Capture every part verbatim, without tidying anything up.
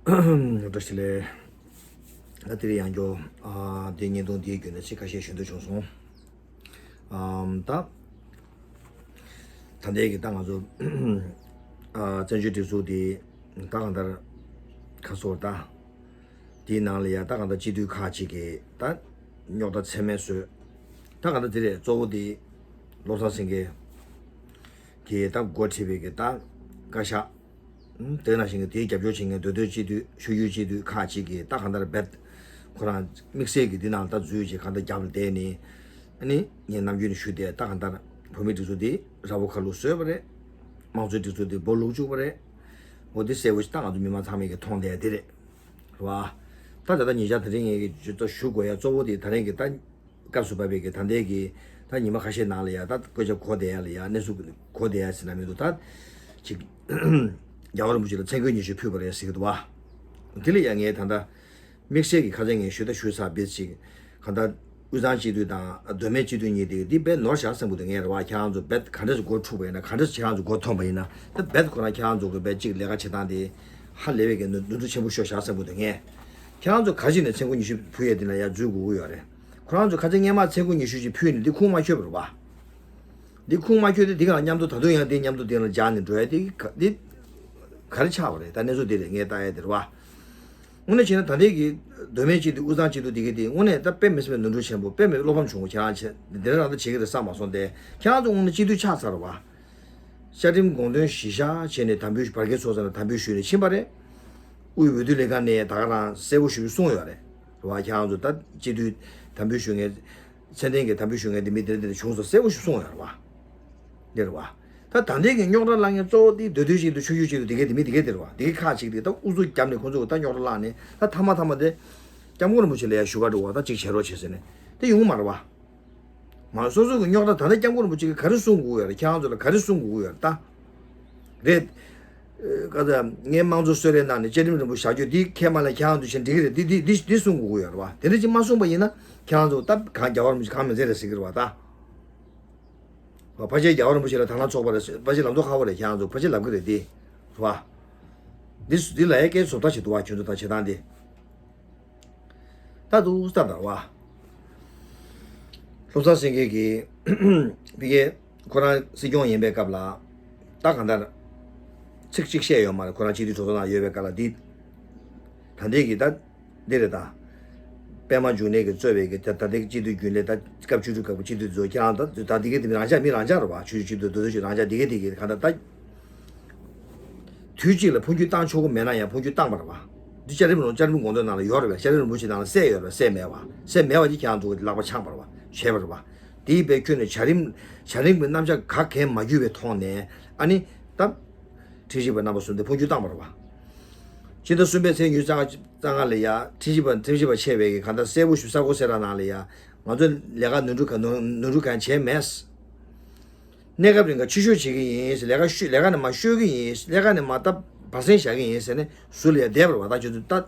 བཀྲ་ཤིས་བདེ་ལེགས། ད་དེ་རིང་ཡང་བསྐྱར་ཨ་དེ་བརྙན་ཐུང་འདིའི་བརྒྱུད་ནས་ཚིག་ཁ་ཤས་ཞུ་འདོད་བྱུང་སོང་། ཨམ་ད་ད་ལྟའི་གི་ད་ང་ཚོ་ཨ་བཙན་བྱོལ་སྒྲིག་འཛུགས་འདི་ད་གང་ལྟར་ཁ་སོར་ད་དེའི་ནང་ལ་ཡ་ད་གང་ལྟར་སྤྱི་འཐུས་ཁག་ཅིག་གི་ད་རྙོག་དྲ་ཚད་མེད་བཟོས། ད་གང་ལྟར་དེ་རེད། གཙོ་བོ་དེ་བློ་བཟང་སེང་གེ་གིས་ད་འགོ་ཁྲིད་པའི་གི་ད་བཀའ་ཤག་དེ་ནང་བཞིན་གྱི་དེའི་རྒྱབ་སྐྱོར་བྱེད་མཁན་མདོ་སྟོད་སྤྱི་འཐུས་ཆོས་བརྒྱུད་སྤྱི་འཐུས་ཁག་ཅིག་གིས་ད་གང་ལྟར་རྦད་ཁོ་རང་དམིགས་བསལ་གྱི་འདི་ནང་ལ་ད་འཛུལ་བྱས་གང་ལྟར་རྒྱབ་ལ་བསྡད་ནས། ཨ་ནི་ངས་ནམ་རྒྱུན་ནས་ཞུས་ཏེ་ད་གང་ལྟར་བོད་མིའི་སྒྲིག་འཛུགས་འདི་ར་བོ་ཁ་ལུག་བཟོས་པ་རེད། དམངས་གཙོའི་སྒྲིག་འཛུགས་འདི་སྦོ་ལུག་བཅུག་པ་རེད། འོ་འདི་གསལ་པོ་ཞིག་ད་ང་ཚོ་མི་མང་ཚང་མས་ཀྱི་མཐོང་བསྡད་དེ་རེད། རེད་བ། ད་ད་ལྟ་ཉེ་ཆར་དེ་རིང་ངས་ཀྱི་ད་ཞུ་དགོས་ཡ་གཙོ་བོ་དེ་ད་རིང་གི་ད་སྐབས་སུ་བབས་པའི་གི་ད་ལྟའི་གི་ད་ཉི་མ་ཁ་ཤས་ནང་ལ་ཡ་ད་སྐད་ཆ་གོ་བསྡད་ཡ་ལ་ཡ་གནས་ཚུལ་གོ་བསྡད་ཡ་ཟེར་ན་མི་འདུག་ད་ཅིག་རྒྱལ་བ་རིན་པོ་ཆེ་ལ་མཚན་བཀོད་ཉི་ཤུ་ཕུལ་བ་རེད་ཟེར་གི་འདུག་བ། དེ་ལ་ཡ་ངས་ད་ལྟ་དམིགས་བསལ་གྱི་ཁ་སང་ངས་ཞུ་ད་ཞུས་ཚར་བེད་ཅིག་གང་ལྟར་དབུས་གཙང་སྤྱི་འཐུས་དང་མདོ་སྨད་སྤྱི་འཐུས་གཉིས་དེ་འདི་དཔེ་ནོར་བཞག་བསམ་གི་འདུག་ངས་རེད་བ། ཁྱེད་རང་ཚོ་རྦད་ག་འདྲས་སུ་འགོ་འཁྲུག་པ་ཡིན་ན་ག་འདྲས་སུ་ཁྱེད་རང་ཚོ་འགོ་ཐོན་པ་ཡིན་ན་ད་རྦད་ཁོ་རང་ཁྱེད་རང་ཚོ་གི་རྦད་ཅིག་ལས་ཀ་བྱེད་སྟངས་དེ་ཧ་ལས་པའི་གི་ནོར་ནོར་འཁྲུལ་ཆེན་པོ་ཤོར་བཞག་བསམ་གི་འདུག་ངས་ཁྱེད་རང་ཚོ་ག་རེ་བྱས་ནས་མཚན་བཀོད་ཉི་ཤུ་ཕུལ་ཡས་དེ་ལ་ཡ་འཛུལ་དགོས་ཀྱི་ཡོད་རེད། ཁོ་རང་ཚོ་ཁ་སང་སྔས་མ་མཚན་བཀོད་ཉི་ཤུ་ཅིག་ཕུལ་ནས་འདི་ཁུངས་མ་འཁྱོལ་བ་རེད་བ། འདི་ཁུངས་མ་འཁྱོལ་ཏེ་འདི་ག་ལ་མཉམ་དུ་ད་དུང་ཡང་འདི་མཉམ་དུ་འདི་ལ་སྦྱར་ནས་འགྲོ་ཡ་འདི་ག་འདི་ག་རེ་ཆགས་པ་རེད། ད་གནས་ཚུལ་འདི་རེད། ངས་ལྟ་ཡ་འདི་རེད་བ། དངོས་གནས་བྱས་ན་ད་ལྟའི་གི་མདོ་སྨད་སྤྱི་འཐུས་དབུས་གཙང་སྤྱི་འཐུས་འདི་གི་འདི་དངོས་གནས་ད་དཔེ་མི་སྲིད་པའི་ནོར་འཁྲུལ་ཆེན་པོ། དཔེ་མི་བློ་ཕམ་བྱུང་བ། ཁྱེད་རང་ཆེ་འདི་འདྲ་རང་ད་བྱེད་ཀྱི་རེད་བསམ་མ་སོང་སྟེ། ཁྱེད་རང་ཚོ་དངོས་གནས་སྤྱི་འཐུས་ཆགས་ཚར་བ། བཅའ་ཁྲིམས་དགོངས་དོན་གཞི་བཞག་བྱས་ནས་དམ་འབུལ་བར་བརྒལ་ཚོགས་ས་ལ་དམ་འབུལ་ཞུས་ནས་ཕྱིན་པ་རེད། དབུས་འོས་བསྡུ་ལྷན་ཁང་ནས་ད་ག་རང་གསལ་པོ་ཞུ་གསུངས་ཡོད་རེད་བ། ཁྱེད་རང་ཚོ་ད་སྤྱི་འཐུས་དམ་འབུལ་ཞུ་མཁན། མཚན་ལྡན་གྱི་དམ་འབུལ་ཞུ་མཁན་དེ་མི་དེ་འདྲ་དེ་འདྲ་བྱུང་སོང་གསལ་པོ་ཞིག་གསུངས་ཡོད་རེད་བ། འདི་རེད་བ། ད་ད་ལྟའི་གི་རྙོག་དྲ་ལངས་མཁན་གཙོ་བོ་དེ་མདོ་སྟོད་སྤྱི་འཐུས་ཆོས་བརྒྱུད་སྤྱི་འཐུས་དེ་གས་དེ་མི་དེ་གས་དེ་རེད་བ། དེ་གས་ཁག་ཅིག་དེ་ད་ཨུ་ཚུགས་བརྒྱབ་ནས་ཁོ་ཚོ་གི་ད་རྙོག་དྲ་ལངས་ནས་ད་མཐའ་མ་མཐའ་མ་དེ་སྐྱབས་མགོན་རིན་པོ་ཆེ་ལ་ཡ་ཞུ་ག་འགྲོ་བ་ད་ཅིག་བྱེད་རོགས་བྱེད་ཟེར་ནས་དེ་ཡོང་གི་མ་རེད་བ། མ་སོ་སོ་གི་རྙོག་དྲ་ད་ལྟ་སྐྱབས་མགོན་རིན་པོ་ཆེ་གིས་ག་རེ་གསུང་དགོས་ཡོད་རེད། ཁྱེད་རང་ཚོ་ལ་ག་རེ་གསུང་དགོས་ཡོད་རེད་ད། རེད། ཨ་ཀ་ད་ངས་དམངས་གཙོ་གསོལ་རས་གནང་ནས་བཅའ་ཁྲིམས་རིན་པོ་བཞག་རྒྱུ་འདི་ཁས་མ་ལེན། ཁྱེད་རང་ཚོ་བྱས་འགྲིག་གི་རེད། འདི་འདི་འདི་འདི་གསུང་དགོས་ཀྱི་ཡོད་རེད་བ། དེ་འདྲ་ཅིག་མ་གསུངས་པ་ཡིན་ན་ཁྱེད་རང་ཚོ་ད་གང་རྒྱལ་བ་རིན་པོ་ཆེ་གང་མི་མཛད་རེད་ཟེར་གྱི་རེད་བ་ད། བ་ཕལ་ཆེར་རྒྱལ་བ་རིན་པོ་ཆེ་ལ་དག་སྣང་ཚོགས་པ་རེད། ཕལ་ཆེར་ལམ་ཐོག་ཁ་པོ་རེད། ཁྱེད་རང་ཚོ་ཕལ་ཆེར་ལབ་ཀྱི་རེད་འདི། རེད་བ། འདི་འདི་ལ་ཡ་སྐད་བཟོ་ལྟ་ཞིག་འདུག་བ། ཁྱོད་ཚོ་ད་བྱེད་སྟངས་འདི། ད་དུ་ས་དར་བ། བློ་བཟང་སེང་གེ་གིས་ཕ་གིའི་ཁོ་རང་སྲིད་སྐྱོང་ཡིན་པའི་སྐབས་ལ་ད་གང་ལྟར་ཚིག་གཅིག་བཤད་ཡོད་མ་རེད། ཁོ་རང་སྤྱི་འཐུས་གྲོས་ཚོགས་ནང་ཡོད་པའི་སྐབས་ལ་འདི་ད་ལྟའི་གི་ད་འདི་རེད་ད། པད་མ་འབྱུང་གནས་ཀྱིས་གཙོས་པའི་གི་ད་ད་ལྟའི་སྤྱི་འཐུས་རྒྱུན་ལས་ད་སྐབས་བཅུ་དྲུག་སྐབས་ཀྱི་སྤྱི་འཐུས་ཚོ་ཁྱེད་རང་ད་ད་འདི་གི་འདི་མི་རང་འཇགས་མི་རང་འཇགས་རེད་བ། ཆོས་ཞུ་སྤྱི་འཐུས་མདོ་སྟོད་ཆོས་རང་འཇགས་འདི་གི་འདི་གི་གང་ལྟར་ད། དུས་གཅིག་ལ་འཕོ་འགྱུར་བཏང་ཆོག་གི་མེད་ན་ཡང་འཕོ་འགྱུར་བཏང་པ་རེད་བ། འདི་བཅའ་ཁྲིམས་ལོ་བཅའ་ཁྲིམས་དགོངས་དོན་ནང་ལ་ཡོད་རེད་བས། བཅའ་ཁྲིམས་རིན་པོ་ཆེ་ནང་ལ་གསལ་ཡོད་རེད་བས། གསལ་མེད་བ། འདི་ཁྱེད་རང་ཚོ་གི་ལག་པ་འཆང་པ་རེད་བ། བྱས་པ་རེད་བ། དེའི་བས་ཁྱོན་ནས་བྱ་རིམ་བྱ་རིམ་གྱི་རྣམ་གཞག་ག་གེ་མ་བརྒྱུད་པའི་ཐོག་ནས་ཨ་ནི་ད་ཁྲིམས་ཞིབ་པ་རྣམ་པ་གསུམ་དེ་འཕོ་འགྱུར་བཏང་པ་རེད་བ། ཕྱི་ཟླ་གསུམ་པའི་ཚེས་ཉི་ཤུ་རྩ་ལྔ་ལ་ཡ་ཁྲིམས་ཞིབ་པ་ཁྲིམས་ཞིབ་པ་ཆེ་བའི་གི་གང་ལྟར་གསལ་པོ་ཞིག་གསར་འགོད་གསལ་བསྒྲགས་ནང་ལ་ཡ་ང་ཚོ་ལས་ཀ་ནོར་འཁྲུལ་ག་ནོར་ནོར་འཁྲུལ་གང་བྱས་མེད། གནས་སྐབས་རིང་ག་ཕྱིར་བཤོལ་བྱེད་ཀྱི་ཡིན། ལས་ཀ་ཤོད་ལས་ཀ་ནས་མར་བཤོལ་གྱི་ཡིན། ལས་ཀ་ནས་མར་ད་བར་གསེང་བཞག་གི་ཡིན་ཟེར་ནས་ཟུར་ལ་ཡ་བསྡད་པ་རེད་བ། ད་ཁྱོད་ཚོ་ད་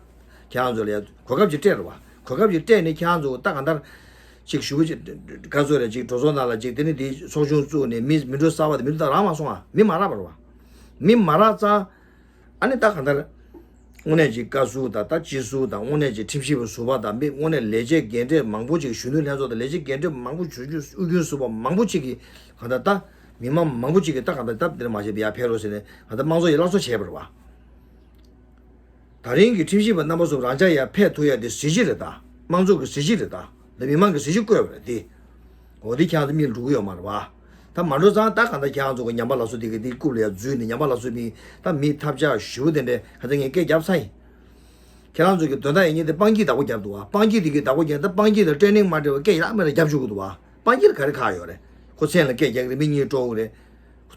ཁྱེད་རང་ཚོ་ལ་ཡ་གོ་སྐབས་ཅིག་སྤྲད་རེད་བ། གོ་སྐབས་ཅིག་སྤྲད་ནས་ཁྱེད་རང་ཚོ་ད་གང་ལྟར་ཅིག་ཞུ་བ་ཅིག་ག་ཚོད་རེད་ཅིག་གྲོས་ཚོགས་ནང་ལ་ཅིག་དེ་ནས་དེ་ཚོགས་ཆུང་བཙུགས་ནས་མི་མི་འགྲོ་གསར་པ་དེ་མི་འགྲོ་ད་རག་མ་སོང་ཨ། མི་མ་རག་པ་རེད་བ། མི་མ་རག་ཙང་། ཨ་ནི་ད་གང་ལྟར། དངོས་གནས་ཀྱི་བཀའ་ཟུར་དང་ད་སྤྱི་ཟུར་དང་དངོས་གནས་ཀྱི་ཁྲིམས་ཞིབ་པ་ཟུར་པ་དང་མི་དངོས་གནས་ལས་བྱེད་རྒན་གྲས་མང་པོ་ཅིག་གཞོན་ནུ་ལྷན་ཚོགས་དང་ལས་བྱེད་རྒན་གྲས་མང་པོ་ཞུ་རྒྱུ་དབུས་རྒྱུན་ཟུར་པ་མང་པོ་ཅིག་གིས་གང་ལྟར་ད་མི་མང་མང་པོ་ཅིག་གིས་ད་གང་ལྟར་སྟབས་བདེ་མ་བྱས་པ་ཡར་ཕེབས་རོགས་ཟེར་ནས་གང་ལྟར་དམངས་གཙོ་ཡི་སླར་གསོ་བྱས་པ་རེད་བ། ད་རིང་གི་ཁྲིམས་ཞིབ་པ་རྣམ་པ་ཚོ་རང་འཇགས་ཡར་ཕེབས་ཐུབ་ཡ་དེ་གཟི་བརྗིད་རེད་ད། དམངས་གཙོ་གི་གཟི་བརྗིད་རེད་ད། འདི་མི་མང་གི་གཟི་བརྗིད་བཀོད་པ་རེད་དེ། འོ་འདི་ཁྱེད་རང་ཚོ་མིག་ལ་འགྲོ་གི་ཡོད་མ་རེད་བ། ད་མ་འགྲོ་ཙང་ད་གང་ལྟར་ཁྱེད་རང་ཚོ་གི་ཉམས་པ་ལ་སོགས་དེ་གི་དེ་རྐུབ་ལ་ཡ་འཛུལ་ནས་ཉམས་པ་ལ་སོགས་མི་ད་མི་ཐབས་ཆག་ཞུ་བ་དེ་འདྲས་ག་ཚོད་ངས་སྐད་བརྒྱབ་ཚར་ཡིན། ཁྱེད་རང་ཚོ་གི་དོན་དག་ཡིན་ཉིན་དེ་སྤང་སྐྱིད་བདག་པོ་རྒྱབ་འདུག་བ། སྤང་སྐྱིད་དེ་གི་བདག་པོ་རྒྱབ་ད་སྤང་སྐྱིད་ལ་ཊེ་ནིང་མ་སྤྲད་པ་སྐད་ཡག་མེད་ལ་རྒྱབ་བཅུག་གི་འདུག་བ། སྤང་སྐྱིད་ལ་ག་རེ་ཁག་ཡོད་རེད། ཁོ་མཚན་ལ་སྐད་རྒྱག་གི་རེད། མི་གཉིས་དཀྲོག་གི་རེད།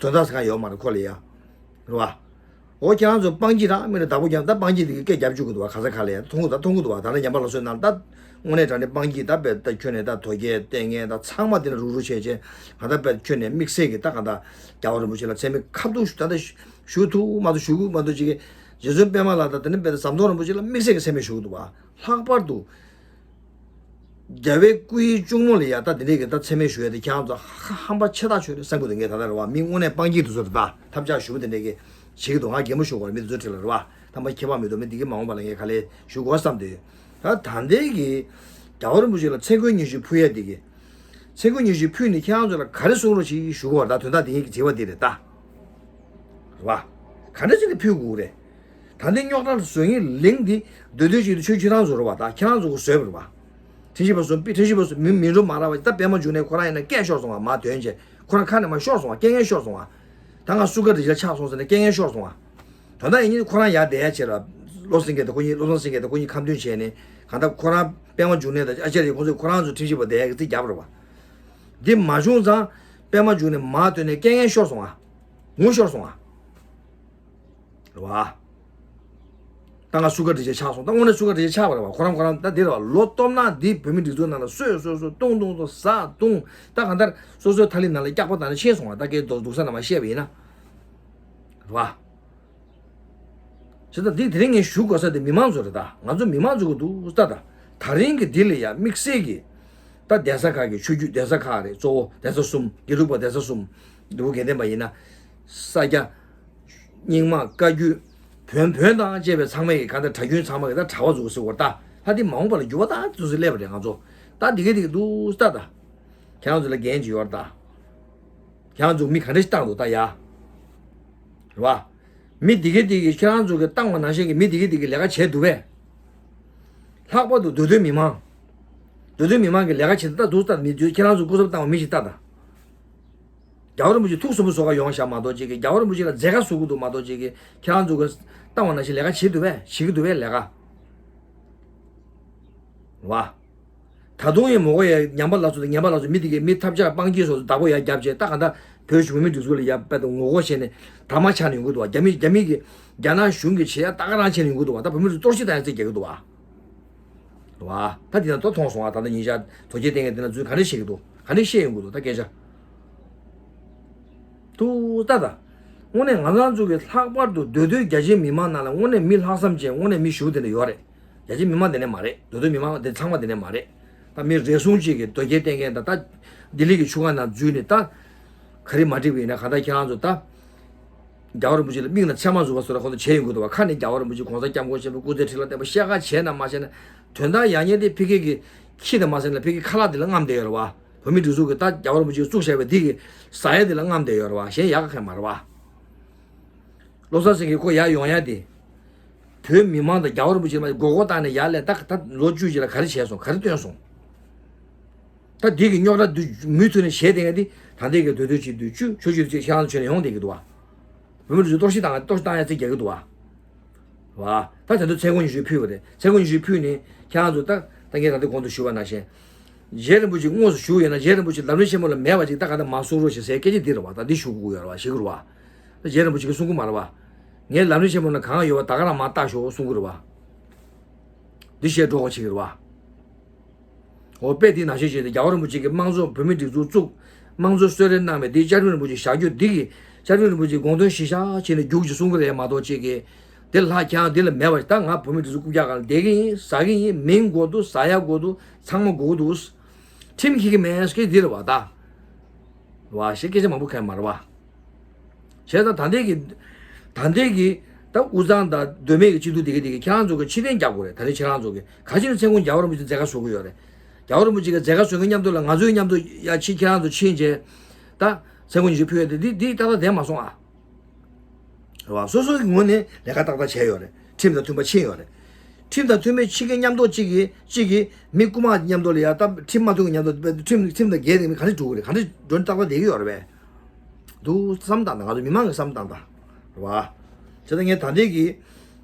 དོན་དག་ཟེར་གང་ཡོད་མ་རེད་ཁོ་ལ་ཡ། རེད་བ། འོ་ཁྱེད་རང་ཚོ་སྤང་སྐྱིད་རང་མི་ལ་བདག་པོ་རྒྱབ་ད་སྤང་སྐྱིད་དེ་གི་སྐད་རྒྱབ་བཅུག་གི་འདུག་བ། ག་ས་ག་ལ་ཡ་མཐོང་གི་ད་མཐོང་གི་འདུག་བ། ད་ནི་ཉམས་པ་ལ་སོན་ནང་ད་དངོས་གནས་དྲང་གནས་སྤང་སྐྱིད་ད་བས་ད་ཁྱོད་ནས་ད་དོལ་རྒྱལ་ལྟས་ངན་ད་ཚང་མ་དེ་ལ་རུག་རུག་བྱས་བྱས་ང་ད་བས་ཁྱོད་ནས་དམིགས་བསལ་གི་ད་གང་ད་རྒྱལ་བ་རིན་པོ་ཆེ་ལ་མཚན་སྨད་ཁ་ཐུག་ད་ད་ཞུ་ཐུབ་མ་ཐུབ་ཞུ་གི་མ་ཐུབ་ཅིག་གི་རྗེ་བཙུན་པད་མ་ལ་ད་དེ་ནི་བས་ད་ཟམ་གདོང་རིན་པོ་ཆེ་ལ་དམིགས་བསལ་གི་མཚན་སྨད་ཞུ་གི་འདུག་བ། ལྷག་པར་དུ། རྒྱལ་བའི་སྐུའི་གཅུང་མོ་ལ་ཡ་ད་དེ་འདྲས་ཀྱི་ད་མཚན་སྨད་ཞུ་ཡ་དེ་ཁྱེད་རང་ཚོ་ཧ་ཧམ་པ་ཆེ་ཐག་ཆོད་རེད་བསམ་གི་འདུག་ངས་ད་ལྟ་རེད་བ། མི་དངོས་གནས་སྤང་སྐྱིད་དེ་ཚོ་རེད་ད་ཐབས་ཆག་ཞུ་བ་དེ་འདྲས་ཀྱི་ བྱེད་ཀྱི་འདུག་ང་གད་མོ་ཤོར་བར་མི་དེ་ཚོའི་གྲས་ལ་རེད་བ། ད་མ་ཁྱད་པར་མི་འདུག་མི་དེ་གི་མ་འོངས་པ་ལ་ངས་ག་ལེ་ཞུ་དགོས་བསམ་དུས། ད་ད་ལྟའི་གི་རྒྱལ་བ་རིན་པོ་ཆེ་ལ་མཚན་བཀོད་ཉི་ཤུ་ཕུལ་ཡ་དེ་གི། མཚན་བཀོད་ཉི་ཤུ་ཕུལ་ནས་ཁྱེད་རང་ཚོ་ལ་ག་རེ་གསུང་རོགས་བྱེད་ཞུ་དགོས་བ། ད་དོན་དག་དེ་ངས་ཀྱི་དྲི་བ་དེ་རེད་ད། རེད་བ། ག་འདྲ་བྱས་ནས་ཕུལ་དགོས་རེད། ད་ལྟའི་རྙོག་དྲ་བཟོ་མཁན་གླིང་འདི་སྡོད་སྡོད་ཅིག་ཏུ་ཆོས་ཁྱེད་རང་ཚོ་རེད་བ། ད་ཁྱེད་རང་ཚོ་གི་བཟོས་པ་རེད་བ། ཁྲིམས་ཞིབ་པ་ཚོ་ཁྲིམས་ཞིབ་པ་ཚོ་མི་མི་འགྲོ་མ་རག་བ། ད་པད་མ་འབྱུང་གནས་ཁོ་རང་ཡིན་ན་སྐད་ཤོར་སོང་བ། མ་དོན་བྱས་ཁོ་རང་ཁ་ནས་མ་ཤོར་སོང་བ། སྐད་ངན་ཤོར་སོང་བ། ད་ང་སུ་ག་འདྲི་བྱ་ཆགས་སོང་ཟེར་ནས་སྐད་ངན་ཤོར་སོང་བ། ད་ལྟ་ཡིན་ནི་ཁོ་རང་ཡར་བསྡད་ཡ་བྱས་ལ། བློ་སེང་གེ་དང་ཁོ་གཉིས་བློ་བཟང་སེང་གེ་དང་ཁོ་གཉིས་ཁ་འདོན་བྱས་ནས་གང་ལྟར་ཁོ་རང་པད་མ་འབྱུང་གནས་དང་ཨ་ཅར་ཡ་ཁོང་ཚོས་ཁོ་རང་ཚོ་ཁྲིམས་ཞིབ་པ་བསྡད་ཡ་གི་རྩིས་རྒྱབ་རེད་བ། འདི་མ་བྱུང་ཙང་པད་མ་འབྱུང་གནས་མ་དོན་ནས་སྐད་ངན་ཤོར་སོང་བ། ངུ་ཤོར་སོང་ང་། རེད་བ། ད་ང་སུ་ག་འདྲི་བྱེད་ཆགས་སོང་། ད་དངོས་གནས་སུ་ག་འདྲི་བྱེད་ཆགས་པ་རེད་བ། ཁོ་རང་ཁོ་རང་ད་འདི་རེད་བ། ལོ་སྟོབས་ན་འདི་བོད་མི་སྒྲིག་འཛུགས་ནང་ལ་སོས་སོས་སོས་བཏུང་བཏུང་བཏུང་ཟ་བཏུང་། ད་གང་ལྟར་སོ་སོའི་ཐ་ལི་ནང་ལ་སྐྱག་པ་དང་ནི་ཕྱིན་སོང་བ། ད་སྐད་སྡུག་སྡུག་ས་ནང་མ་བཤད་པ་ཡིན་ན། རེད་བ། བྱས་ད་འདི་དེ་རིང་ངས་ཞུ་དགོས་ས་དེ་མི་མང་ཚོ་རེད། ད་ང་ཚོ་མི་མང་ཚོ་གི་འདུག་ད། ད་ད་རིང་གི་འདི་ལ་ཡ་དམིགས་བསལ་གྱི་ད་གདན་ས་ཁག་གི་ཆོས་བརྒྱུད་གདན་ས་ཁག་རེད། གཙོ་བོ་གདན་ས་གསུམ། དགེ་ལུགས་པ་གདན་ས་གསུམ། འདུལ་བ་དགེ་ལྡན་པ་ཡིན་ན། ས་སྐྱ། རྙིང་མ། བཀའ་བརྒྱུད། བོན། བོན་དང་བཅས་པའི་ཚང་མ་གི་ག་ད་གྲྭ་རྒྱུན་ཚང་མ་གི་ད་གྲྭ་པ་ཚོ་གི་ཟེར་བ་ད། ད་འདི་མ་འོངས་པ་ལ་འགྱུར་བ་ད་དུས་སུ་སླེབས་པ་རེད། ང་ཚོ་ད་འདི་ག་འདི་ག་འདུག་ད། ད་ཁྱེད་རང་ཚོ་ལ་འགན་ཅིག་ཡོད་རེད་ད། ཁྱེད་རང་ཚོ་མི་ག་འདྲ་ཞིག་བཏང་འདུག་ད་ཡ། རེད་བ། མི་འདི་ག་འདི་གི་ཁྱེད་རང་ཚོ་གི་བཏང་བ་ནང་བཞིན་གི་མི་འདི་ག་འདི་གི་ལས་ཀ་བྱས་འདུག་པས། ལྷག་པར་དུ་མདོ་སྟོད་མི་མང་། མདོ་སྟོད་མི་མང་གི་ལས་ཀ་བྱེད་ད་འདུག་ད། མི་ཁྱེད་རང་ཚོ་སྐུ་ཚབ་བཏང་བ་མི་ཞིག་ལྟ་ད། རྒྱལ་བ་རིན་པོ་ཆེ་ཐུགས་སུན་པོ་བཟོ་ག་ཡོང་བཞག་མ་གཏོགས་ཅིག་གི། རྒྱལ་བ་རིན་པོ་ཆེ་ལ་མཛད་དཀའ་བཟོ་གི་འདུག་མ་གཏོགས་ཅིག་གི། ཁྱེད་རང་ཚོ་གི་བཏང་བ་ནང་བཞིན་ལས་ཀ་བྱེད་འདུག་པས། བྱེད་ཀྱི་འདུག་པས་ལས་ཀ། རེད་བ། ད་དུང་ཡང་མོ་གོ་ཡ་ཉམས་པ་ལ་སོགས་དང་ངན་པ་ལ་སོགས་མི་དེ་གའི་མི་ཐབས་ཆག་སྤང་གྱི་སོགས་བདག་པོ་ཡ་རྒྱབ་བྱས། ད་ག་ད་བོད་བོད་མི་སྒྲིག་འཛུགས་ལ་ཡ་དཔེ་དང་ངོ་རྒོལ་བྱས་ནས་དྲ་མ་ཆགས་ནས་ཡོང་གི་འདུག་བ། རྒྱ་མི་རྒྱ་མི་གི་རྒྱ་ནག་གཞུང་གི་བྱེད་ཡ་ད་ག་རང་བྱས་ནས་ཡོང་གི་འདུག་བ། ད་བོད་མི་ཚོ་གཏོར་བཤིག་བཏང་ཡ་རྩིས་རྒྱག་གི་འདུག་བ། འདུག་བ། ད་དེ་ན་ཏོ་མཐོང་སོང་བ། ད་ལྟ་ཉིན་ཞག་དོལ་རྒྱལ་བསྟེན་མཁན་དེ་ན་ཚུལ་ག་འདྲ་བཤད་ཀྱི་འདུག་ག་འདྲ་བཤད་ཡོང་གི་འདུག་ད་སྐད་ཆ། ཏུ་ད་ད། དངོས་གནས་ང་རང་ཚོ་གི་ལྷག་པར་དུ་མདོ་སྟོད་རྒྱ་ཆེའི་མི་མང་ནང་ལ་དངོས་གནས་མི་ལྷག་བསམ་ཅན་དངོས་གནས་མི་ཞུ་དེ་འདྲ་ཡོད་རེད། རྒྱ་ཆེའི་མི་མང་དེ་འདྲ་མ་རེད། མདོ་སྟོད་མི་མང་དེ་ཚང་མ་དེ་འདྲ་མ་རེད། ད་མི་རེ་ཟུང་ཅིག་གིས་དོལ་རྒྱལ་བསྟེན་མཁན་དང་། ད་ལྡི་ལི་གི་ཆུ་སྒང་ནང་འཛུལ་ནས་ད་ག་རེ་མ་འགྲིག་པ་ཡིན་ན། གང་ལྟར་ཁྱེད་རང་ཚོ་ད་རྒྱལ་བ་རིན་པོ་ཆེ་ལ་མིག་ནང་ཚེར་མ་འཛུགས་པ་བཟོ་འདྲ་ཁོང་ཚོ་བྱས་ཡོང་གི་འདུག་བ། ཁ་ནས་རྒྱལ་བ་རིན་པོ་ཆེ་གོང་ས་སྐྱབས་མགོན་ཆེན་པོ་སྐུ་ཚེ་ཁྲི་ལ་བརྟན་པ་བཤད་ཁ་བྱས་ན་མ་བྱས་ན། དོན་དག་ཡག་ཉེས་དེ་ཕ་གི་གི་ཁྱི་དང་མ་ཟེར་ན་ཕ་གི་ཁ་ལག་དེ་ལ་རྔམ་བསྡད་ཡོད་རེད་བ། བོད་མི་སྒྲིག་འཛུགས་ཀྱི་ད་རྒྱལ་བ་རིན་པོ་ཆེས་བཙུགས་བཞག་པའི་འདི་གི་ཟ་ཡ་དེ་ལ་རྔམ་བསྡད་ཡོད་རེད་བ། གཞན་ཡག་ག་གང་མ་རེད་བ། བློ་བཟང་སེང་གེ་ཁོ་ཡར་ཡོང་ཡ་དེ། བོད་མི་མང་དང་རྒྱལ་བ་རིན་པོ་ཆེ་མ་མགོ་སྐོར་བཏང་ནས་ཡར་ལས་ད་ད་ལོ་བཅུ་ཅིག་ལ་ག་རེ་བྱས་སོང་། ག་རེ་བཏོན་སོང་། ད་འདི་གི་རྙོག་དྲ་འདི་མུ་མཐུད་ནས་བྱས་བསྡད་མཁན་འདི་ད་ལྟའི་གི་དོལ་དོལ་བྱེད་དུས་བཅུ་ཆོས་བརྒྱུད་བཅས་ཁྱེད་རང་ཚོ་བྱས་ནས་ཡོང་བསྡད་ཀྱི་འདུག་བ། བོད་མི་སྒྲིག་འཛུགས་གཏོར་བཤིག་བཏང་ཡ་གཏོར་བཤིག་བཏང་ཡ་རྩིས་རྒྱག་གི་འདུག་བ། བ། ད་ད་དུང་མཚན་དགུང་ཉི་ཤུ་ཕུལ་བ་རེད། མཚན་དགུང་ཉི་ཤུ་ཕུལ་ནས་ཁྱེད་རང་ཚོ་ད་ད་ངས་ད་ལྟ་གོང་དུ་ཞུས་པ་ནང་བཞིན། རྗེ་རིན་པོ་ཆེ་དངོས་སུ་བཞུགས་ཡོད་ན། རྗེ་རིན་པོ་ཆེ་ལམ་རིམ་ཆེན་མོ་ལ་མེད་པ་ཅིག་ད་ག་ད་མ་གསུང་རོགས་ཞེས་ཟེར་སྐད་ཆ་འདི་རེད་བ། ད་འདི་ཞུ་དགོས་ཡོད་རེད་བ། ཞུ་གི་རེད་བ། ད་རྗེ་རིན་པོ་ཆེ་གིས་གསུང་གི་མ་རེད་བ། ངའི་ལམ་རིམ་ཆེན་མོ་ལ་གང་ཡོད་པ་ད་ག་རང་མར་བལྟ་ཤོག་གསུང་གི་རེད་བ། འདི་བཤད་འགྲོ་གོ་བྱེད་ཀྱི་རེད་བ། འོ་དཔེ་འདི་ནང་བཞིན་བྱས་ཏེ་རྒྱལ་བ་རིན་པོ་ཆེ་གིས་དམངས་གཙོ་བོད་མི་སྒྲིག་འཛུགས་བཙུགས། དམངས་གཙོ་གསོལ་རས་གནང་བའི་འདི་བཅར་ལྡན་རིན་པོ་ཆེ་བཞག་རྒྱུ་འདི་གིས་བཅར་ལྡན་རིན་པོ་ཆེ་དགོངས་དོན་གཞིར་བཞག་བྱས་ནས་རྒྱུགས་ཀྱི་གསུང་གི་རེད་མ་གཏོགས་ཅིག་གིས། དེ་ལྷག་ཁྱེད་རང་འདི་ལ་མེད་པ་ཞིག་ད་ང་བོད་མི་སྒྲིག་འཛུགས་རྐུབ་བཀྱག་སྒང་ལ་བསྡད་ཀྱི་ཡིན། ཟ་གི་ཡིན། མིང་དགོས་འདུག་ཟ་ཡ་དགོས་འདུག་ཚང་མ་དགོས་ཀྱི་འདུག་ཁྲིམས་འཁྱེར་གྱི་མེད་ཟེར་གྱི་འདི་རེད་བ་ད། རེད་བ། ཞེས་སྐད་ཆ་མང་པོ་གང་ཡང་མ་རེད་བ། བྱས་ཙང་ད་ལྟའི་གི། ད་ལྟའི་གི། ད་དབུས་གཙང་དང་མདོ་སྨད་ཀྱི་སྤྱི་འཐུས་དེ་གི་དེ་གི་ཁྱེད་རང་ཚོ་གི་ཕྱིར་འཐེན་རྒྱག་དགོས་རེད། ད་རེས་ཁྱེད་རང་ཚོ་གི་ག་ཅི་ནས་མཚན་དགུང་རྒྱལ་བ་རིན་པོ་ཆེ་མཛད་ཁ་བཟོ་གི་ཡོད་རེད། རྒྱལ་བ་རིན་པོ་ཆེ་གི་མཛད་ཁ་བཟོ་མཁན་མཉམ་དུ་ལ་ང་ཚོའི་མཉམ་དུ་ཡ་ཕྱིན་ཁྱེད་རང་ཚོ་ཕྱིན་བྱས། ད་མཚན་དགུང་ཉི་ཤུ་ཕུལ་ཡ་དེ་འདི་འདི་ཏག་ཏག་བསྡད་མ་སོང་ཨ། རེད་བ། སོ་སོ་གི་ངོས་ནས་ལས་ཀ་ཏག་ཏག་བྱས་ཡོད་རེད། ཁྲིམས་དང་མཐུན་པ་ཕྱིན་ཡོད་རེད། ཁྲིམས་དང་མཐུན་པའི་ཕྱི་རྒྱལ་མཉམ་དུ་གཅིག་གིས་གཅིག་གིས་མི་རྐུ་མ་མཉམ་དུ་ལ་ཡ་ད་ཁྲིམས་མ་མཐུན་གི་མཉམ་དུ་ཁྲིམས་ཁྲིམས་དང་འགལ་ཏེ་མི་ག་འདྲ་འགྲོ་གི་རེད། ག་འདྲ་འགྲོ་ནི་ཏག་ཏག་བསྡད་ཀྱི་ཡོད་རེད་པས། འདུག་བསམ་བཏང་དང་། ང་ཚོ་མི་མང་གི་བསམ་བཏང་དང་། རེད་བ། བྱས་ཙང་ངས་ད་ལྟའི་གི་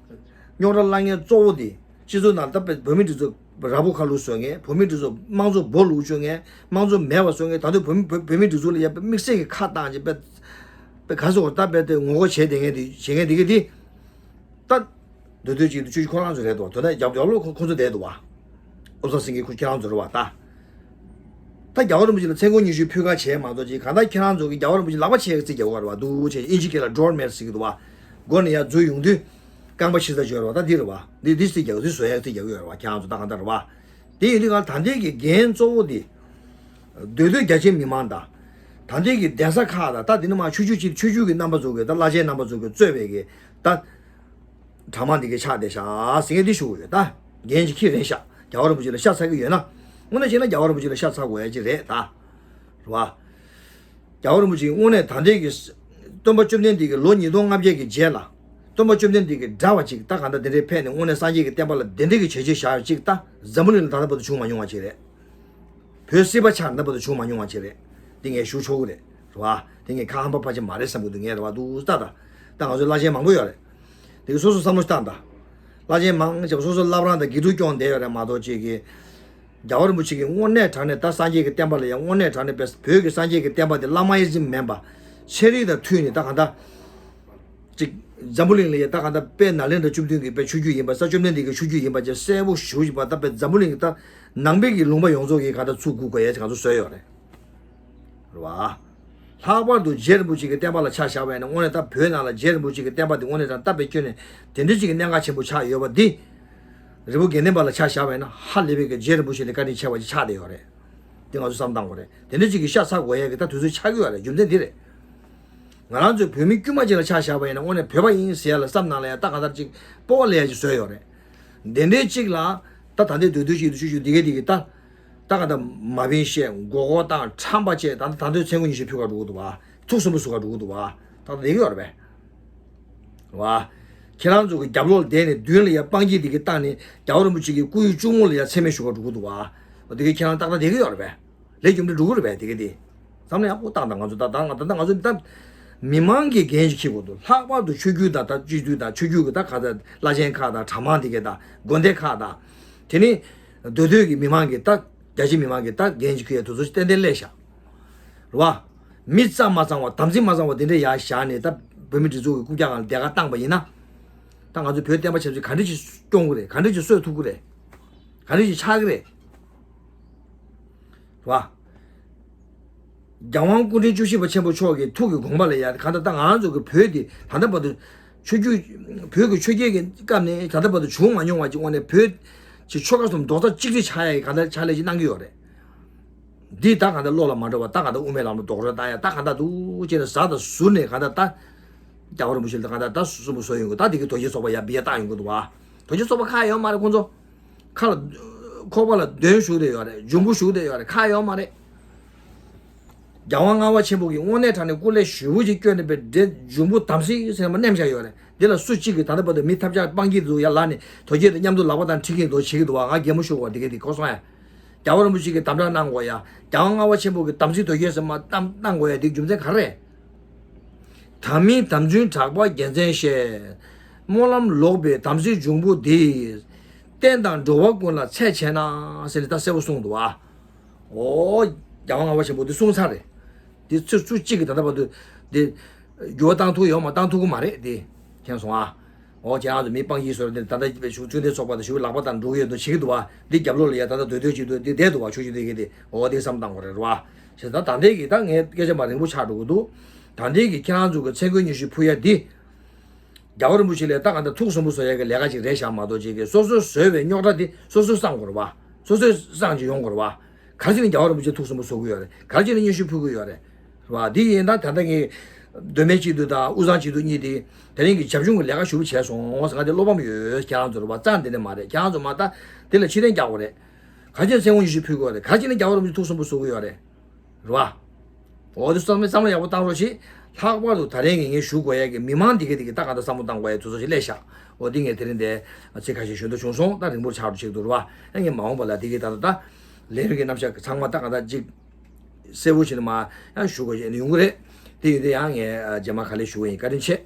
རྙོག་དྲ་སློང་མཁན་གཙོ་བོ་དེ་སྤྱི་ཚོགས་ནང་ད་བོད་མི་སྒྲིག་འཛུགས་ར་སྤུ་ཁ་ལུག་བཟོ་མཁན། བོད་མི་སྒྲིག་འཛུགས་དམངས་གཙོ་སྦོ་ལུག་བཅོ་མཁན། དམངས་གཙོ་མེད་པ་བཟོ་མཁན། ད་དུང་བོད་མི་བོད་བོད་མི་སྒྲིག་འཛུགས་ལ་ཡ་དཔེ་དམིགས་བསལ་གྱི་ཁ་བཏང་བྱས་དཔེ་དཔེ་ག་ཟེར་དགོས་རེད། ད་དཔེ་དེ་ངོ་རྒོལ་བྱས་བསྡད་མཁན་དེ་བྱེད་མཁན་དེ་གི་དེ། ད། འདོད་འདོད་ཅིག་ཏུ་ཆུ་ཁོ་རང་ཚོ་རེད་དོ། དོན་དག་རྒྱབ་རྒྱབ་ལོག་ཁོ་ཁོ་ཚོ་བསྡད་འདུག་བ། བློ་བཟང་སེང་གེ་ཁོ་ཁྱེད་རང་ཚོ་རེད་བ་ད། ད་རྒྱལ་བ་རིན་པོ་ཆེ་ལ་མཚན་དགུང་ཉི་ཤུ་ཕུལ་ཁ་བྱས་མ་གཏོགས་ཅིག་གང་ལྟར་ཁྱེད་རང་ཚོ་གི་རྒྱལ་བ་རིན་པོ་ཆེ་ལག་པ་ཆེ་ཡག་རྩིས་རྒྱག་གི་ཡོད་རེད་བ། འདུག་ཅེས་ཨིན་ཇི་སྐད་ལ་ཌོར་མེཊ་ཟེར་གི་འདུག་བ། སྒོ་ནས་ཡར་འཛུལ་ཡོང་དུས་རྐང་པ་ཕྱི་ས་འཇོག་རེད་བ། ད་འདི་རེད་བ། འདི་འདི་རྩིས་རྒྱག་འདི་བཟོ་ཡག་རྩིས་རྒྱག་གི་ཡོད་རེད་བ། ཁྱེད་རང་ཚོ་ད་གང་ལྟར་རེད་བ། དེ་ཡིན་དུས་གང་ད་ལྟའི་གི་འགན་གཙོ་བོ་དེ། འདོད་འདོད་རྒྱ་ཆེའི་མི་མང་དང་། ད་ལྟའི་གི་གདན་ས་ཁག་དང་ད་འདི་ནི་མ་ཆོས་བརྒྱུད་ཅིག་ཆོས་བརྒྱུད་ཀྱི་རྣམ་པ་ཚོ་གི་ད་བླ་ཆེན་རྣམ་པ་ཚོ་གི་གཙོས་པའི་གི་ད་གྲྭ་མང་འདི་གི་ཕྱག་དེ་བཞག་ཟེར་མཁན་འདི་ཞུ་གི་ཡོད། ད་འགན་ཅིག་ཁྱེར་རན་ཤག་རྒྱལ་བ་རིན་པོ་ཆེ་ལ་ཤ་ཚ་གི་ཡོད་ན། དངོས་གནས་བྱས་ན་རྒྱལ་བ་རིན་པོ་ཆེ་ལ་ཤ་ཚ་དགོས་ཡ་ཅིག་རེད་ད། རེད་བ། རྒྱལ་བ་རིན་པོ་ཆེ་གི་དངོས་གནས་ད་ལྟའི་གི་སྟོན་པ་བཅོམ་ལྡན་འདས་ཀྱི་ལོ་ཉིས་སྟོང་ལྔ་བརྒྱ་གི་རྗེས་ལ། སྟོན་པ་བཅོམ་ལྡན་འདས་ཀྱི་འདྲ་བ་ཅིག་ད་ག་འདྲ་དེ་འདྲའི་ཕེབས་ནས་དངོས་གནས་སངས་རྒྱས་ཀྱི་བསྟན་པ་ལ་དེ་འདྲའི་གི་བྱས་རྗེས་བཞག་ཡ་ཅིག་ད་འཛམ་བུ་གླིང་ལ་ད་ལྟ་བར་དུ་བྱུང་མ་མྱོང་བ་ཅིག་རེད། བོད་སྲིད་པ་ཆགས་ད་ལྟ་བར་དུ་བྱུང་མ་མྱོང་བ་ཅིག་རེད། འདི་ངས་ཞུ་ཆོག་གི་རེད། རེད་བ། འདི་ངས་ཁ་ཧམ་པ་ཕལ་ཆེར་མ་རེད་བསམ་གི་འདུག་ངས་རེད་བ་འདུག་ལྟ་ད། ད་ང་ཚོའི་བླ་ཆེན་མང་པོ་ཡོད་རེད། དེ་གི་སོ་སོ་བསམ་བློ་བཏང་ད། བླ་ཆེན་མང་ཆེ་བ་སོ་སོ་བླ་བྲང་དང་དགེ་ཕྲུག་སྐྱོང་བསྡད་ཡོད་རེད་མ་གཏོགས་ཅིག་གི་རྒྱལ་བ་རིན་པོ་ཆེ་གིས་དངོས་གནས་དྲང་གནས་ད་སངས་རྒྱས་ཀྱི་བསྟན་པ་ལ་ཡང་དངོས་གནས་དྲང་གནས་པས་བོད་ཀྱི་སངས་རྒྱས་ཀྱི་བསྟན་པ་དེ་བླ་མ་ཡེ་ཟིན་མིན་པ། ཚན་རིག་དང་མཐུན་ནས་ད་གང་ལྟར། ཅིག་འཛམ་བུ་གླིང་ལ་ཡང་ད་གང་ལྟར་དཔལ་ནཱ་ལེནྡྲ་བཅུ་བདུན་གྱི་དཔེ་ཆོས་བརྒྱུད་ཡིན་པ་ས་བཅོམ་ལྡན་འདས་ཀྱི་ཆོས་བརྒྱུད་ཡིན་པ་ཅིག་གསལ་པོ་ཞུ་བཞིན་པ་ད་དཔེ་འཛམ་བུ་གླིང་གི་ད་ནང་པའི་གི་ལུང་པ་ཡོངས་རྫོགས་ཀྱིས་གང་ལྟར་ཚུར་བསྒུག་དགོས་ཡ་ཅིག་གང་ཚོ་བཟོས་ཡོད་རེད། རེད་བ། ལྷག་པར་དུ་རྗེ་རིན་པོ་ཆེ་གི་བསྟན་པ་ལ་ཆ་བཞག་པ་ཡིན་ན་དངོས་གནས་ད་བོད་ནང་ལ་རྗེ་རིན་པོ་ཆེ་གི་བསྟན་པ་འདི་དངོས་གནས་དྲང་ད་དཔེ་ཁྱོན་ནས་དེ་འདྲ་ཅིག་གི་གནད་འགག་ཆེན་པོ་ཆགས་ཡོད་པ་འདི། རི་བོ་དགེ་ལྡན་པ་ལ་ཆ་བཞག་པ་ཡིན་ན་ཧ་ལས་པའི་གི་རྗེ་རིན་པོ་ཆེ་ལས་བཀའ་དྲིན་ཆེ་བ་ཅིག་ཆགས་བསྡད་ཡོད་རེད། འདི་ང་ཚོ་བསམ་བཏང་དགོས་རེད། དེ་འདྲ་ཅིག་གི་ཤ་ཚ་དགོས་ཡ་གི་ད་དུས་ཚོད་ཆགས་ཀྱི་ཡོད་རེད། རྒྱུ་མཚན་འདི་རེད། ང་རང་ཚོའི་བོད་མི་དཀྱུས་མ་ཅིག་ལ་ཆ་བཞག་པ་ཡིན་ན་དངོས་གནས་བོད་པ་ཡིན་ཟེར་ཡ་ལ་བསམ་ནང་ལ་ཡ་ད་ག་ད་ཅིག་སྤོབས་པ་སླེབས་ཡ་ཅིག་བཟོས་ཡོད་རེད། དེ་འདྲའི་ཅིག་ལ་ད་ད་ལྟའི་འདོད་འདོད་ཅིག་ཏུ་ཆུ་ཆུ་འདི་གས་འདི་གས་ད། ད་ག་ད་མ་བིན་བཤད་མགོ་སྐོར་བཏང་ཁྲམ་པ་བྱས་ད་ད་དུང་མཚན་དགུ་ཉི་ཤུ་ཕུལ་ག་འགྲོ་གི་འདུག་བ། ཐུགས་སུན་པོ་ཟུག་ག་འགྲོ་གི་འདུག་བ། ད་ད་བསྡད་ཀྱི་ཡོད་རེད་པས། བ། ཁྱེད་རང་ཚོ་གི་རྒྱབ་ལོགས་ལ་བསྡད་ནས་མདུན་ལ་ཡ་སྤང་སྐྱིད་འདི་གས་བཏང་ནས་རྒྱལ་བ་རིན་པོ་ཆེ་གི་སྐུ་ཡི་གཅུང་མོ་ལ་ཡ་མཚན་སྨད་ཞུ་ག་འགྲོ་གི་འདུག་བ། འོ་དེ་གས་ཁྱེད་རང་ཏག་ཏག་བསྡད་ཀྱི་ཡོད་རེད་པས། ལས་རྒྱུ་འབྲས་འགྲོ་གི་རེད་པས་དེ་གས་དེ། བསམ་བློ་ཡག་པོ་བཏང་དང་ང་ཚོ་ད་ད་ང་ད་ད་ང་ཚོ་ད་མི་མང་གི་འགན་ཞིག་འཁྱེར་དགོས་འདུག་ལྷག་པར་དུ་ཆོས་བརྒྱུད་དང་ད་སྤྱི་འཐུས་དང་ཆོས་བརྒྱུད་ཀྱི་ད་ཁ་ད་བླ་ཆེན་ཁག་དང་གྲྭ་མང་དེ་གས་དང་དགོན་སྡེ་ཁག་དང་། དེ་ནི་སྡོད་སྡོད་ཀྱི་མི་མང་གི་ད་རྒྱ་ཆེ་མི་མང་གི་ད་འགན་ཞིག་འཁྱེར་ཡ་དུས་ཚོད་ཏན་ཏན་སླེབས་ཤག་རེད་བ། མི་གཙང་མ་གཙང་བ་དམ་ཚིག་མ་གཙང་བ་དེ་འདྲ་ཡར་བཞག་ནས་ད་བོད་མི་སྒྲིག་འཛུགས་ཀྱི་རྐུབ་བཀྱག་སྒང་ལ་བསྡད་ག་བཏང་པ་ཡིན་ན། ད་ང་ཚོ་བོད་བསྟན་པ་ཆབ་སྲིད་ག་འདྲ་ཞིག་སྐྱོང་གི་རེད། ག་འདྲ་ཞིག་གསོ་ཐུབ་ཀྱི་རེད། ག་འདྲ་ཞིག་ཆགས་ཀྱི་རེད། རེད་བ། རྒྱལ་དབང་སྐུ་ཕྲེང་བཅུ་བཞི་པ་ཆེན་པོ་མཆོག་གི་ཐུགས་ཀྱི་དགོངས་པ་ལ་ཡ་གང་ལྟར་ད་ང་རང་ཚོ་གི་བོད་འདི་ད་ལྟ་བར་དུ་ཆོས་བརྒྱུད་བོད་ཀྱི་ཆོས་རྒྱལ་གྱི་སྐབས་ནས་ད་ལྟ་བར་དུ་བྱུང་མ་མྱོང་བ་ཅིག་དབང་ནས་བོད་ཀྱི་ཆོལ་ཁ་གསུམ་རྡོག་རྩ་གཅིག་སྒྲིལ་ཆགས་ཡ་གི་གང་ལྟར་ཕྱག་ལས་ཅིག་གནང་གི་ཡོད་རེད། འདི་ད་གང་ལྟར་བློ་ལ་མ་འགྲོ་བ་ད་གང་ལྟར་དབུ་མའི་ལམ་ལ་རྡོག་རོལ་བཏང་ཡ་ད་གང་ལྟར་འདུག་ཅེས་ནས་ཟ་དང་ཟུར་ནས་གང་ལྟར་ད་རྒྱལ་བ་རིན་པོ་ཆེ་ལ་ད་གང་ལྟར་ད་སུན་པོ་བཟོ་ཡོང་གི་ད་འདི་གི་དོལ་རྒྱལ་ཚོགས་པ་ཡ་བི་ཡ་བཏང་ཡོང་གི་འདུག་བ། དོལ་རྒྱལ་ཚོགས་པ་ཁག་ཡོད་མ་རེད་ཁོང་ཚོ། ཁ་ལ་ཁོག་པ་ལ་གདོན་ཞུགས་བསྡད་ཡོད་རེད། འབྱུང་པོ་ཞུགས་བསྡད་ཡོད་རེད། ཁག་ཡོད་མ་རེད། རྒྱལ་དབང་ལྔ་པ་ཆེན་པོ་གིས་དངོས་གནས་དྲང་གནས་སྐུ་ལས་ཞེ་པོ་ཅིག་བསྐྱོན་ནས་པའི་འདྲེ་འབྱུང་པོ་དམ་སྲི་ཟེར་ནས་མ་མནན་བཞག་ཡོད་རེད། འདི་ལ་སུ་གཅིག་གིས་ད་ལྟ་བར་དུ་མི་ཐབས་ཆག་སྤང་གི་འདུག་ཡ་ལ་ནི་དོལ་རྒྱལ་དང་མཉམ་དུ་ལག་པ་དང་འཁྲིལ་གྱིན་འདུག་བྱེད་ཀྱི་འདུག་བ། ང་གད་མོ་ཤོར་བ་འདི་གས་འདི་གོ་སོང་ཡ། རྒྱལ་བ་རིན་པོ་ཆེ་གིས་དམ་དྲག་གནང་དགོས་ཡ། རྒྱལ་དབང་ལྔ་པ་ཆེན་པོ་གིས་དམ་སྲི་དོལ་རྒྱལ་ཟེར་མ་གཏམ་གནང་དགོས་ཡ་འདི་རྒྱུ་མཚན་ག་རེ་རེད། དམ་མིན་དམ་རྫུན་གྲགས་པ་རྒྱལ་མཚན་བཤད། སྨོན་ལམ་ལོག་པའི་དམ་སྲི་འབྱུང་པོ་འདི། བསྟན་དང་འགྲོ་བ་ཀུན་ལ་འཚེ་བྱེད་ན་ཟེར་ནས་ད་གསལ་པོ་གསུངས་འདུག་ཨ། ཨོ། རྒྱལ་དབང་ལྔ་པ་ཆེན་པོ་འདི་གསུངས་ཚར་རེད། འདི་ཚོ་སུ་གཅིག་གིས་ད་ལྟ་བར་དུ་འདི་འགྱུར་བ་བཏང་ཐུབ་ཡོད་མ་བཏང་ཐུབ་ཀྱི་མ་རེད་འདི། མཁྱེན་སོང་ཨ། ཨོ་ཁྱེད་རང་ཚོ་མི་སྤང་གི་བཟོ་འདི་ད་ལྟ་བཅུ་བདུན་ཚོགས་པ་དང་ཞུ་ལག་པ་དང་འགྲོ་གི་ཡོད་དོ་བྱེད་ཀྱི་འདུག་བ། འདི་རྒྱབ་ལོགས་ལ་ཡ་ད་ལྟ་སྡོད་སྡོད་ཅིག་འདུག་འདི་བསྡད་འདུག་བ། ཆོས་ཆོས་འདི་གི་འདི་ཨོ་འདི་བསམ་བཏང་དགོས་རེད་རེད་བ། ཞེས་ད་ད་ལྟའི་གི་ད་ངའི་སྐད་ཆ་མ་རིང་པོ་ཆགས་འགྲོ་གི་འདུག་ད་ལྟའི་གི་ཁྱེད་རང་ཚོ་གི་མཚན་དགུ་ཉི་ཤུ་ཕུལ་ཡ་འདི། རྒྱལ་བ་རིན་པོ་ཆེ་ལས་ད་ག་འདི་ཐུགས་སུན་པོ་བཟོ་ཡ་གི་ལས་ཀ་ཅིག་རེད་བཞག་མ་གཏོགས་ཅིག་གི་སོ་སོའི་བཟོས་པའི་རྙོག་དྲ་འདི་སོ་སོས་སངས་དགོས་རེད་བ། སོ་སོས་སངས་ཅིག་ཡོང་དགོས་རེད་བ། ག་རེ་བྱས་ནས་རྒྱལ་བ་རིན་པོ་ཆེ་ཐུགས་སུན་པོ་བཟོ་གི་ཡོད་རེད། ག་རེ་བྱས་ནས་སྙན་ཞུ་ཕུལ་གི་ཡོད་རེད། རེད་བ། འདི་ཡིན་ད་ད་ལྟ་ངས་མདོ་སྨད་སྤྱི་འཐུས་དང་དབུས་གཙང་སྤྱི་འཐུས་གཉིས་དེ་དེ་རིང་གི་བྱབ་ཆུང་གི་ལས་ཀ་ཞུ་བྱས་སོང་ཟེར། ང་དེ་བློ་ཕམ་ཡོད། ཁྱེད་རང་ཚོ་རེད་བ། རྩ་འདི་ནས་མ་རེད། ཁྱེད་རང་ཚོ་མ་ད་དེ་ལ་ཕྱིར་དྲན་རྒྱག་དགོས་རེད། ག་རེ་བྱས་ནས་མཚན་དགུ་ཉི་ཤུ་ཕུལ་གི་ཡོད་རེད། ག་རེ་བྱས་ནས་རྒྱལ་བ་རིན་པོ་ཆེ་ཐུགས་སུན་པོ་བཟོ་གི་ཡོད་རེད། རེད་བ། འོ་དེ་བསམ་བསམ་བློ་ཡག་པོ་བཏང་རོགས་ཞེས། ལྷག་པར་དུ་ད་རེས་ངས་ངས་ཞུ་དགོས་ཡ་གི་མི་མང་འདི་གས་འདི་གས་ད་ག་ད་བསམ་བློ་བཏང་དགོས་ཡ་དུས་ཚོད་ཞིག་སླེབས་ཤག་འོ་འདི་ངས་དེ་རིང་འདི་ཚིག་ཁ་ཤས་ཞུ་འདོད་བྱུང་སོང་། ད་རིང་པོར་ཆགས་འགྲོ་ཆེད་དུ་རེད་བ། ཨ་ངས་མ་འོངས་པ་ལ་འདི་གས་ད་ད་ད་ལས་རིགས་ཀྱི་རྣམ་གཞག་ཚང་མ་ད་ག་ད་ཅིག་གསལ་པོ་བྱས་ནས་མ་ཡང་ཞུ་དགོས་ཡ་ཡོང་གི་རེད། དེ་ཡོད་དེ་ཡང་ངས་རྗེས་མ་ག་ལེ་ཞུ་གི་ཡིན། བཀའ་དྲིན་ཆེ།